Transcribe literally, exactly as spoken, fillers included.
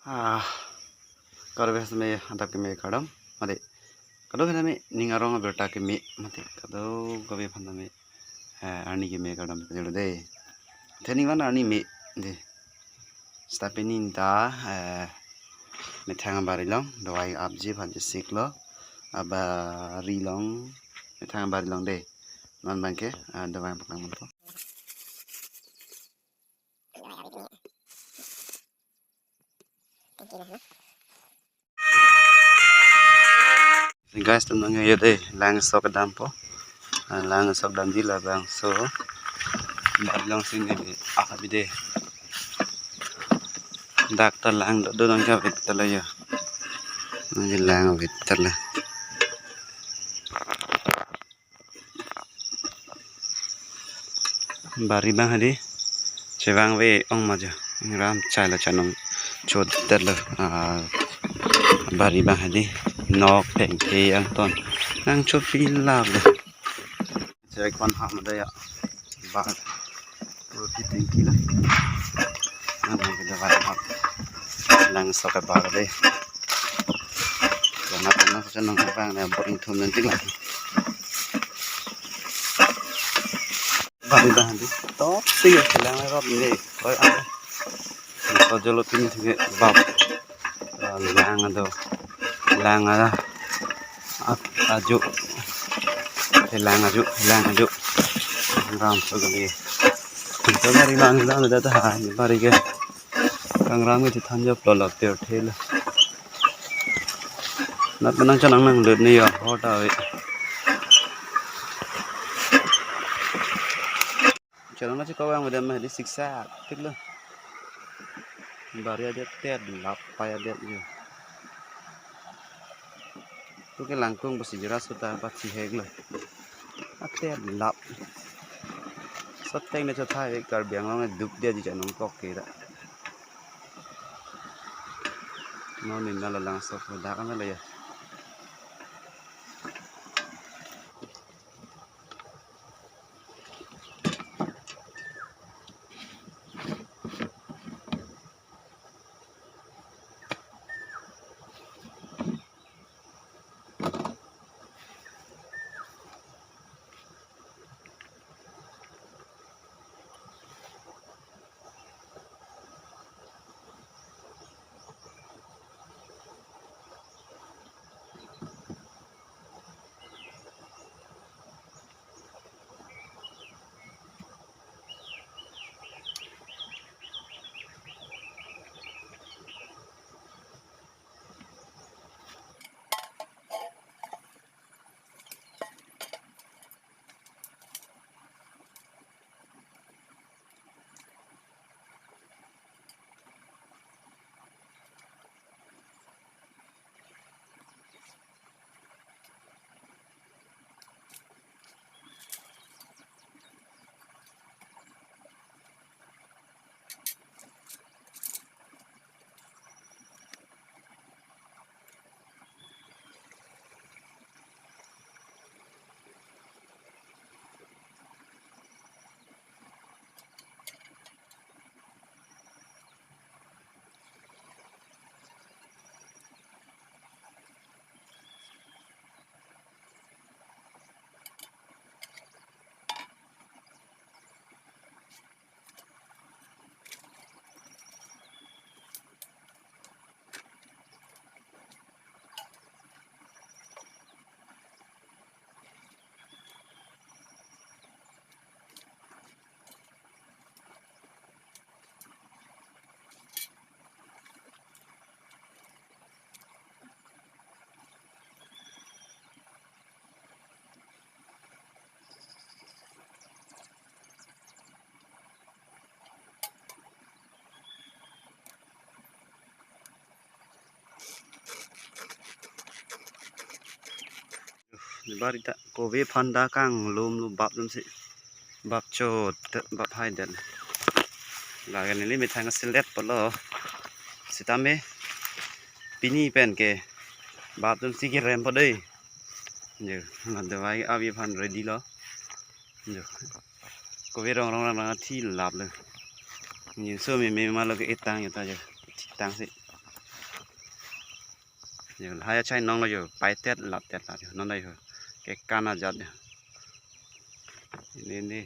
Ah, kadokave aphan tame adap keme kardom, mate. Kadokave aphan tame ning arong abirta keme, mate. Kadokave aphan tame, eh, arni keme kardom kejor dei. Te ning van arni me dei. Seta pini ta, eh, methang abari along, dovai apji aphan chesiklo, abari along, methang abari along dei. Non abangke, eh, dovai paklang manpo. Guys, tum nang yo dei, lang sok dampo. Ah, lang sok damji labangso. Bari alongsi ne dei, ah, bide. Dak ta lang do, do nang ka bit ta la ya. Nang lang bit ta la. Bari abang hadi chevangve ong ma jo. Ingram chai la chanong chodetlo. Ah, bari abang hadi nok thengthe angton nangchopi lap lo. Chai kon ha ma da ya. Bar. Roti tingki la. Nang nang kita bar. Lang sok ke bar dei. Jangan pernah saya nang bang na boring thum nanti lah. Bang dah nanti. Top sih ya, lang rot ni. Koi apa? Kau jolo pini thik bab. Ah, lang ado. Lang ada. Ah, aju. Lang aju, lang aju. Ram so gali. Itu bari lang lang ada dah. Bari ke. Kangram ke than jo plolop ter thel. Nat manang chanang nang lut ni yo. Hota we. Chalong na chikau yang madam hadi siksa tik lo. Bari adet tet lap pai adet yo. Tu ke langkung basi jera suta pachihek lo. Atet lap. Soteng ne chothai Karbi Anglong duk dia di chanong kok ke da. Non ni nala lang sok dak na la ya. Bari ta kove aphan ta kanglum lo bap atum si. Bap chot, bap hai det. Lake neli methang selet pulo. Sitame pini pen ke bap atum si kerem po dei. Jo, la dovai avi aphan ready lo. Jo. Kove rong rong rang rang thi lap lo. Ni so me me ma lo ke etang yo ta jo. Thitang si. Jo, lahai achai nong lo jo, paitet laptet la jo, non lo jo. Kekan ajat jo. Ini, ini.